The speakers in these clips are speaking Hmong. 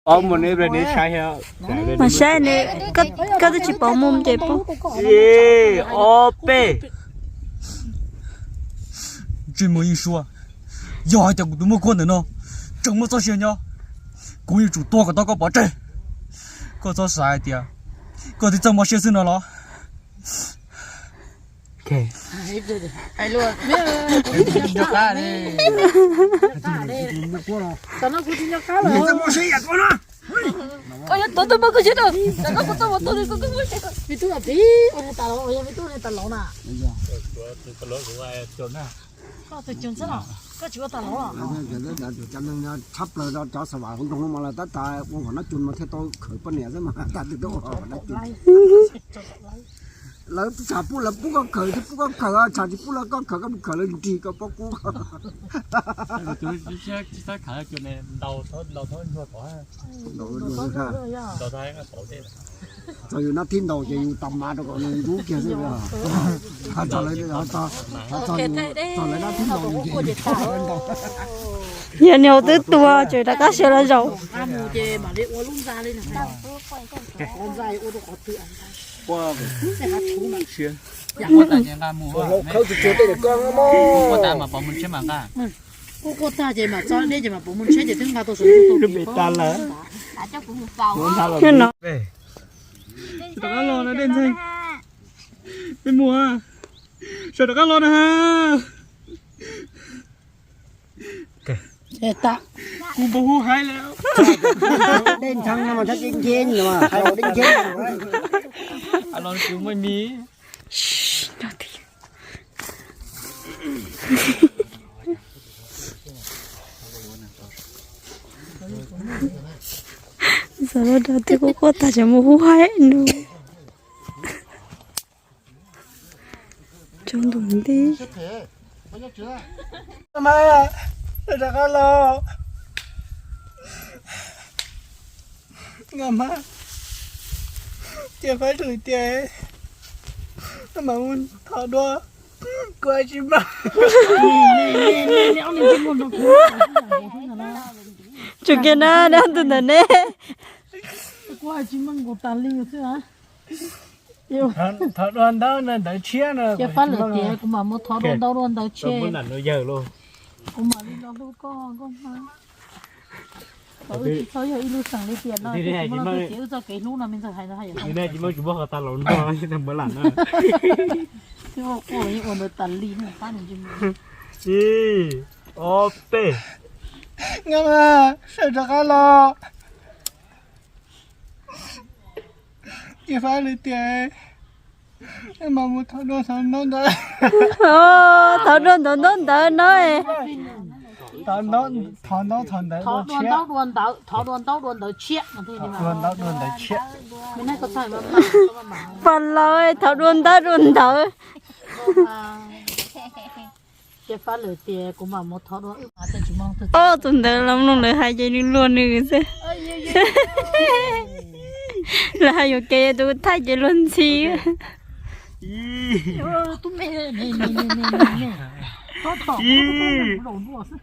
Ob mus ne, ne saib. Mas saib ne, koj twb tsis pom mus ces pom. Ib, ob, peb. Tsis muaj yeej sua, yog hais tias kuv tus muaj kuab ntawm no tseem muaj txoj sia nyob, kuv yuav tsum tua kom tau koj pov tseg. Koj txhob xav hais tias koj twb txawj mob siab xwb no los. Cov neeg tshab plaws rau cov xa vas hauv nroog no mas lawv tab tas ua nqaum nab cun mas thiaj tau khawm poj niam xwb mas tab sis tau ua nqaum nab cun. Lawv tsam pub lawv pub koj khawm thiab pub koj khawm, tsam tsis pub lawv koj khawm koj mus khawm lawv nrig koj pob kub. Txog yus nab thib ntaus ces yus tas mas rau kom nws ntub kiag xwb. Txog lawv nab thib ntaus ces yog nws twb tuag ces rov qab sawv los zaum. Kuv quaj tag ces mam txog deb ces mam pov mus ntshe ces twb nqa tau sawv. Rov qab los no dej ntxeeg. Peb mus, sawv rov qab los na ha. Kuv npau huv haib lawm. Dej ntxeeg no mas txhob dej nceb, dej nceb los kuv muaj mis. Xav los dag twb quaj quaj tag ces mus huv haib no. Tsaus ntuj nti. Rov qab los. Nkauj Hmab, ces faib lwm tias mam mus thov dua, kuv tsis mag. Tsuas kiag na, dab tus ntawm ne. Kuv tsis mag nkaus tas li xwb. Thov dua ntaub dua ntawv tshiab no. Ces faib lwm tias kuv mam mus thov dua ntaub dua ntawv tshiab. Kuv mam li los hlub koj, Nkauj Hmab. Kom wb tsis txhob yog ib lub xeem li tiam no, ces wb txoj kev hlub no me ntxawg hais no. Twb ua quaj los yeej ua ntawd tas li no, pab nws ntsis mus. Ib, ob, peb. Nkauj Hmab, sawv rov qab los. Ces faib lwm tias mam mus thov dua ntawv ntawv. Thov dua ntawv ntawv ntawv no. Thov ntaub thov ntawv, thov dua ntaub dua ntawv, thov dua ntaub dua ntawv tshiab. Dua ntaub dua ntawv tshiab. Pog laus, thov dua ntaub dua ntawv. Ces faib lwm tias kuv mam mus thov dua. Ob tug ntawd los mloog lawv hais ces nws luag nws xwb. Lawv hais yuam kev tus thaij ces luag ntxhi. Ib,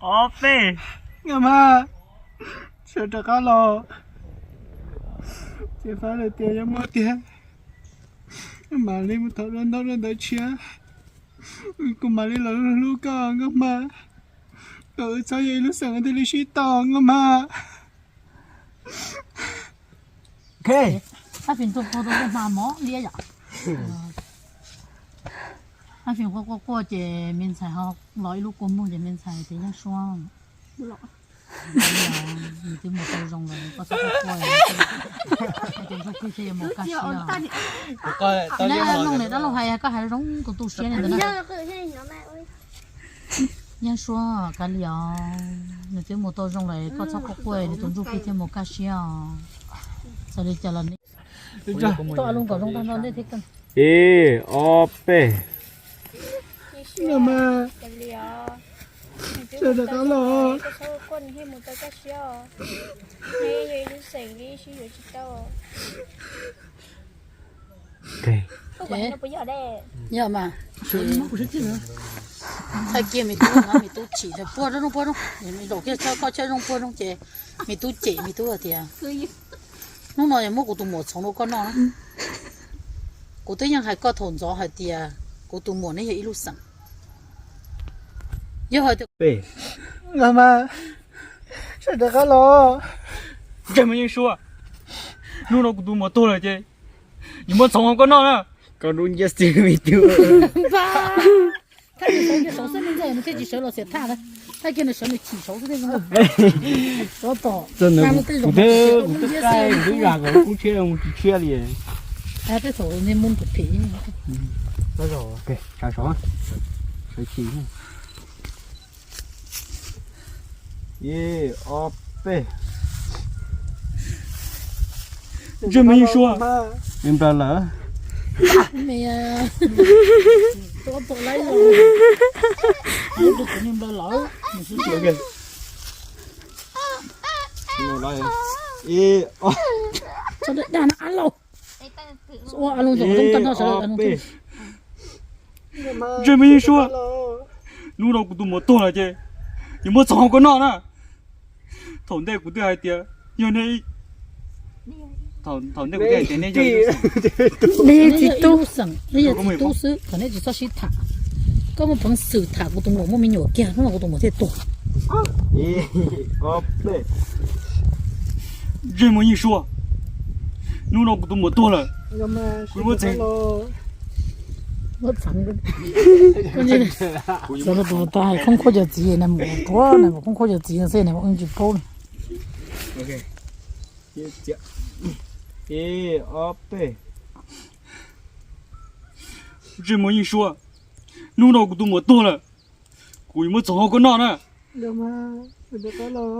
ob, peb. Nkauj Hmab, sawv rov qab los. Ces faib lwm tias yog muaj tiag, mam li mus thov dua ntaub dua ntawv tshiab. Kuv mam li los hlub koj Nkauj Hmab, kom wb txhob yog ib lub xeem thiaj li sib tau Nkauj Hmab. Ab fim ntxuag quaj tua Nkauj Hmab mos liab yom. Ab fim quaj quaj quaj ces me ntxhais ho los ib lub kua muag ces me ntxhais tias Yeej Suab, nws twb mus tau zoo lawm, koj txhob quaj quaj, tus ntsuj plig thiaj yuav mus kaj siab. Neb mloog nws dab laug hais, koj hais zoo tus tu siab li ntawd na. Yeej Suab, kav liam os, nws twb mus tau zoo lawm, koj txhob quaj quaj, nws tus ntsuj plig thiaj mus kaj siab os. Txawm li cas los ne. Ib, ob, peb. Yog mas. Thaij kiag me tub no, me tub chim tias puag zoo puag zoo, zaum kiag tso koj chawb zoo puag zoo ces me tub cem me tub hais tias, hnub no yog muab kuv tus muam txhoov rau koj noj na. Kuv twb yeej hais koj thaum ntxov hais tias kuv tus muam neb yog ib lub xeem. Yog hais tias, sawv rov qab los. Ntsej muag Yeej Suab, hnub no kuv tus muam tuag lawm ces yuav muab txhoov rau koj noj na. Koj dub nciab xwb me tub. Thaij kiag saud xwb me ntxhais, nws thiaj tsis sawv los xiam thaj na. Thaij kiag nws sawv nws chim saud xwb thiaj zoo. Sov tom, kuv twb, kuv twb qaij kuv twb zam kom kub tshiab mus tsis tshiab li. Tej thaum nej muab tus phim. Sawv, sawv chim. Ib, ob, peb. Ntsej muag Yeej Suab, nws nplawm lawm. Ib, ob, peb. Ntsej muag Yeej Suab, hnub no kuv tus muam tuag lawm ces yuav muab txhoov rau koj noj na. Thaum ntej kuv twb hais tias yog nej, thaum ntej kuv twb hais tias nej yog, nej yog txiv tub, nej yog txiv tub xwb kom nej tsis txhob sib tham. Koj muaj peev xwm tham kuv tus muam muaj me nyuam kiag, hnub no kuv tus muam thiaj tuag. Ntsej muag Yeej Suab, hnub no kuv tus muam tuag lawm, kuv yuav muab txhoov. Khoob khuab cov txiv na, mus ua pua na, khoob khuab cov txiv xwb na, ua tsis paub na. Ib, ob, peb. Ntsej muag Yeej Suab, hnub no kuv tus muam tuag lawm, kuv yuav muab txhoov rau koj noj na.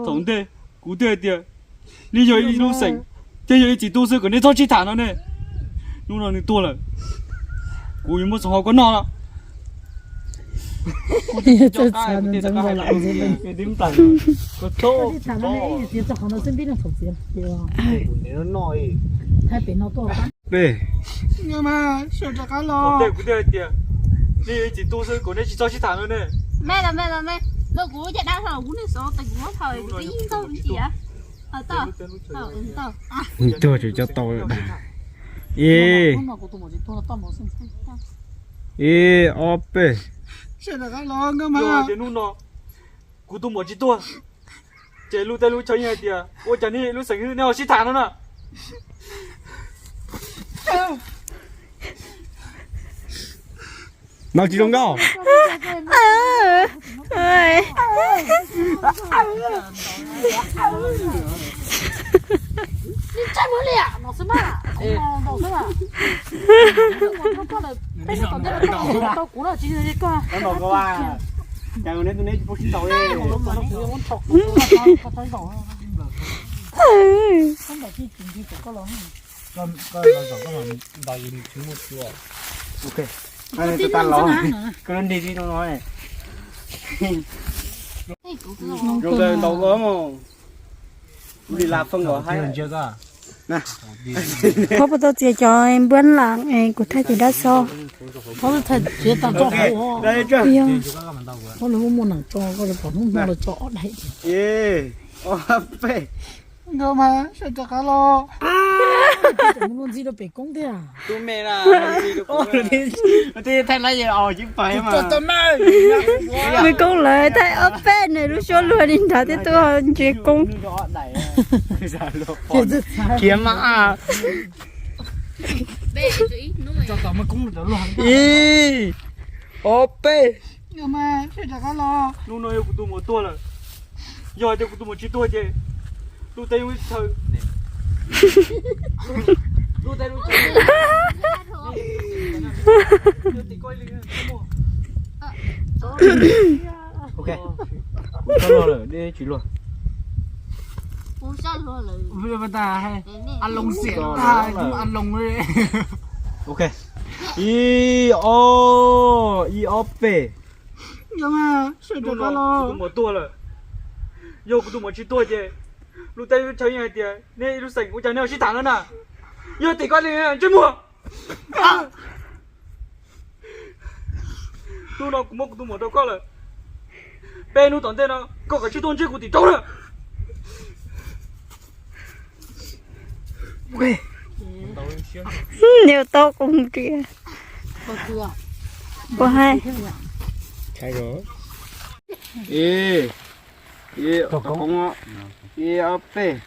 Thaum ntej kuv twb hais tias nej yog ib lub xeem thiab yog ib txiv tub xwb kom nej txhob sib tham no ne. Hnub no nws tuag lawm, kuv yuav muab txhoov rau koj noj na. Peb. Thaum ntej kuv twb hais tias nej yog ib txiv tub xwb kom nej tsis txhob sib tham no ne. Tuag tseem coj tau. Ib, ib, ob, peb. Yog tias hnub no kuv tus muam tsis tuag, ces lub teb lub chaw yeej hais tias ua cas nej lub xeem nej ho sib tham no na. No tsis zoo nkauj. Qhov puas tau txiav cov npuab lam kuv thaij ces dab xo. Nkawd mas sawv rov qab los. Tus me na, thaij lawv os, tsis pais mas. Nws koob lawv thaij ob peb nws lub suab luag li nrad thiab tuaj ntsia koob. Khiav mas. Ib, ob, peb. Hnub no yog kuv tus muam tuag lawm. Yog hais tias kuv tus muam tsis tuag ces lub teb lub chaw, lub teb lub chaw, ok, kuv tsis luag lawm, dej tsis luag. Ok, ib, ob, ib, ob, peb. Hnub no kuv tus muam tuag lawm. Yog kuv tus muam tsis tuag ces lub teb lub chaw yeej hais tias nej ib lub xeem ua cas nej ho sib tham no na. Yog tim koj li ntsej muag. Hnub no kuv muab kuv tus muam rau koj lawm. Peb hnub tom ntej no koj kav tsij tuaj ntsib kuv tim roob na. Niam tau qus riam. Ua hais. Ib, ib, ib, ob, peb.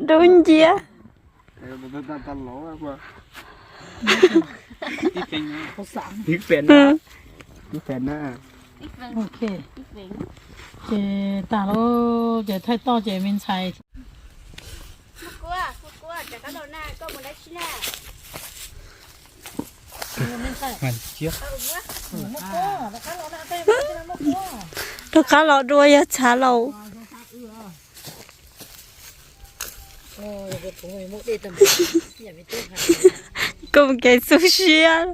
Dub nciab. Ces tag lauj, ces thaij toj ces me ntxhais. Rov qab los dua yog txhav laus. Koj mus kev xu siab.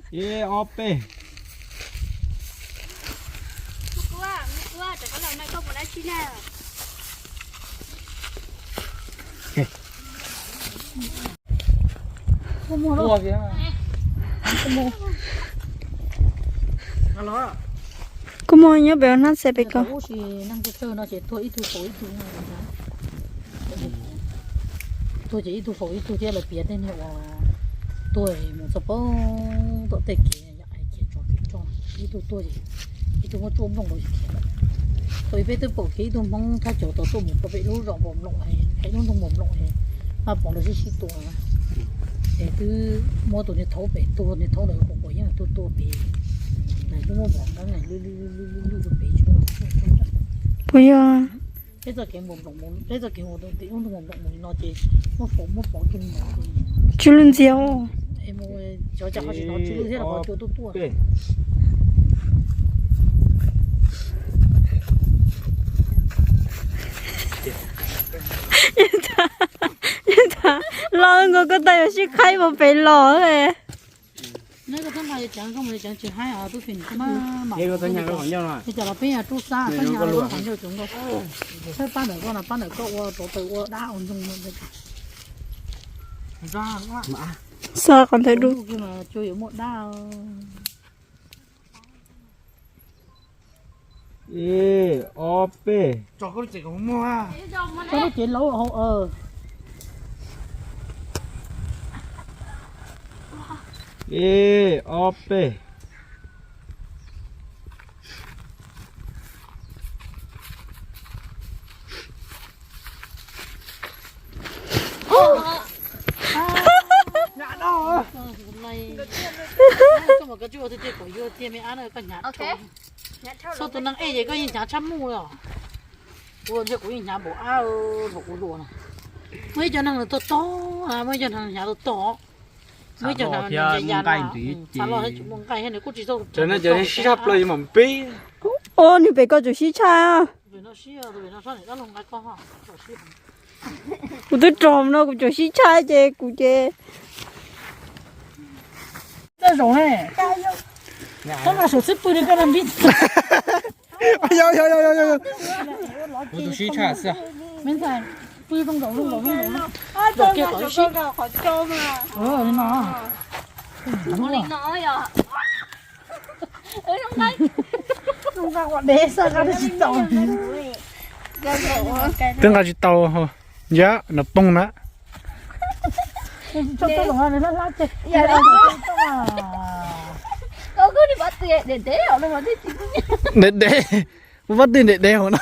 Kuv mus nyob pem hnab xes pem ko. Ub, si neej tsawg tsawg no ces tuag ib tug faus ib tug. Tuag ces ib tug faus ib tug thiab lawv piav tej niag uas tuag mus txog pem tom tej kev, cia tso kev tso, ib tug tuag ces ib tug muab tsuaj nplooj rau ces khiav lawm. Thaum peb twb pom kev ib tug Hmoob thaj chaw tau tuaj mus rau pem lub zos Npaum Nploom, pem lub nroog Npaum Nploom, mas pom lawv sib sib tua. Es twb muab tus niag thaub pem tuag, niag thaub ntawd quav quav yeej tuag tuag pem, nws twb muab mov nqeeb lwj lwj lwj rau pem tsis muaj tus tuaj. Puas yog? Peb txoj kev Npaum Nploom, peb txoj kev mus tim lub nroog Npaum Nploom no ces muab faus muab pov kiag li no. Tsw lwj ntxiag. Es mus cov cas ho tsis hnov tsw lwj thiab los qhov cua tuaj tuaj. Los nkaus koj tas yuav sib qhaib mus pem los. Pab ntawm koj no pab ntawm koj ua rau taws ua dab ua ntsoog. Xa qhov ntawd dub. Ib, ob, peb. Ib, ob, peb. Koj mus koj tsuj ua tiag tiag kom yuag tiag me ab na, koj hnyav dhau. Txhua tus neeg ej ces koj yeej hnyav tshaj muj os. Kuv ntshe kuv yeej hnyav npaum ab, npaum kuv hluas no. Muaj ib co neeg nws tog tog, muaj ib co neeg hnyav tog tog. Muaj ib co neeg ya ya no, xav los tsis muaj nqaij thiab nws kuj tsis tau. Cov no cov sib tshaj plaws mam pib. Os, nws pem koj tsuas sib tshaj. Kuv twb rog no kuv tsuas sib tshaj ces kuv ces. Tej zaum ne, koj mas saum xib pwg li koj na npib. Kuv tus sib tshaj xwb. Me ntxhais, pw zoo nraum zoo nraum zoo nraum. Zaum kiag kom ib sib. Li no. Zoo nqaij ua dev xwb, nqa tsis tau. Twb nqa tsis tau, nca no poob na. Ntev ntev, kuv pab twb ntev ntev hauv no.